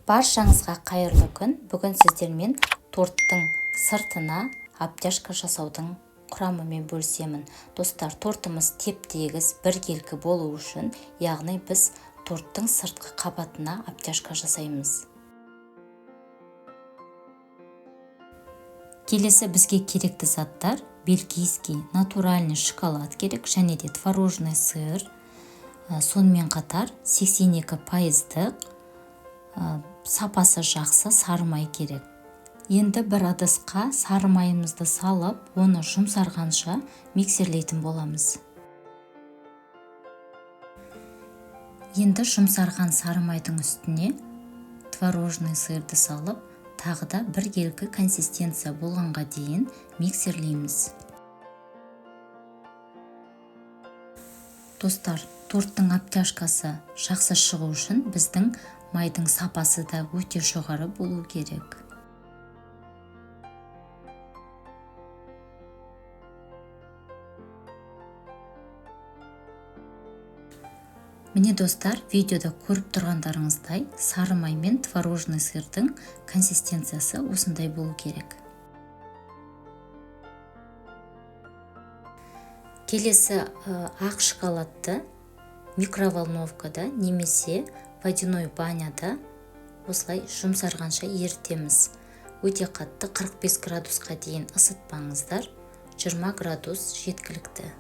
Баршаңызға қайырлы күн. Бүгін сіздермен торттың сыртына обтяжка жасаудың құрамымен бөлісемін. Достар, тортымыз теп-тегіс, біркелкі болу үшін, яғни біз торттың сыртқы қабатына обтяжка жасаймыз. Келесі бізге керекті заттар: бельгийский натуральный шоколад керек және де творожный сыр, сонымен қатар 82%-дық сапасы жақсы сары май керек. Енді бір ыдысқа сары майымызды салып, оны жұмсарғанша миксерлейтін боламыз. Енді жұмсарған сары майдың үстіне творожный сырды салып, тағы да біркелкі консистенция болғанға дейін миксерлейміз. Достар, торттың обтяжкасы жақсы шығу үшін біздің майдың сапасы да өте жоғары болу керек. Міне, достар, видеода көріп тұрғандарыңыздай, сары май мен творожный сырдың консистенциясы осындай болу керек. Келесі ақ шоколадты микроволновкада немесе водяной баняда осылай жұмсарғанша ерітеміз. Өте қатты 45 градусқа дейін ысытпаңыздар, 20 градус жеткілікті.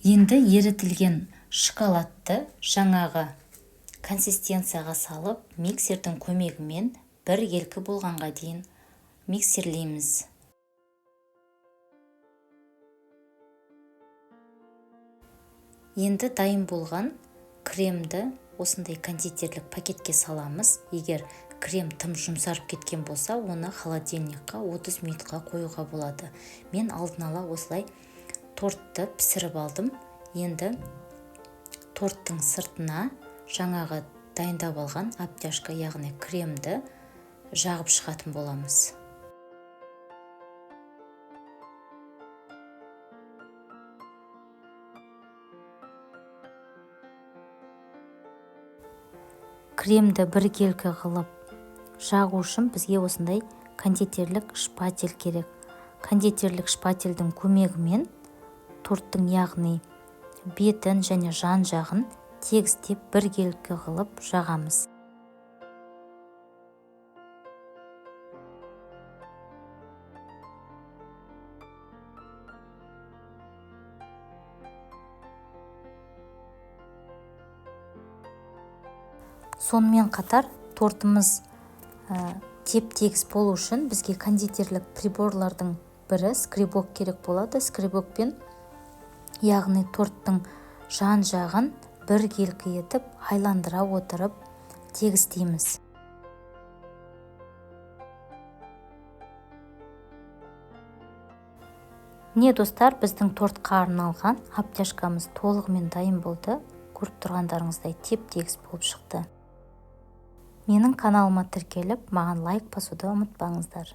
Енді ерітілген шоколадты жаңағы консистенцияға салып, миксердің көмегімен біркелкі болғанға дейін миксерлейміз. Енді дайын болған кремді осындай кондитерлік пакетке саламыз. Егер крем тым жұмсарып кеткен болса, оны холодильникқа 30 минутқа қоюға болады. Мен алдын ала осылай тортты пісіріп алдым. Енді торттың сыртына жаңағы дайындап алған обтяжка, яғни кремді жағып шығатын боламыз. Кремді біркелкі қылып жағу үшін бізге осындай кондитерлік шпатель керек. Кондитерлік шпательдің көмегімен торттың, яғни бетін және жан-жағын тегістеп біркелкі қылып жағамыз. Сонымен қатар тортымыз теп-тегіс болу үшін бізге кондитерлік приборлардың бірі скребок керек болады. Скребокпен, яғни торттың жан-жағын біркелкі етіп айландыра отырып тегістейміз. Міне, достар, біздің тортқа арналған обтяжкамыз толығымен дайын болды. Көріп тұрғандарыңыздай, теп-тегіс болып шықты. Менің каналыма тіркеліп, маған лайк басуды ұмытпаңыздар.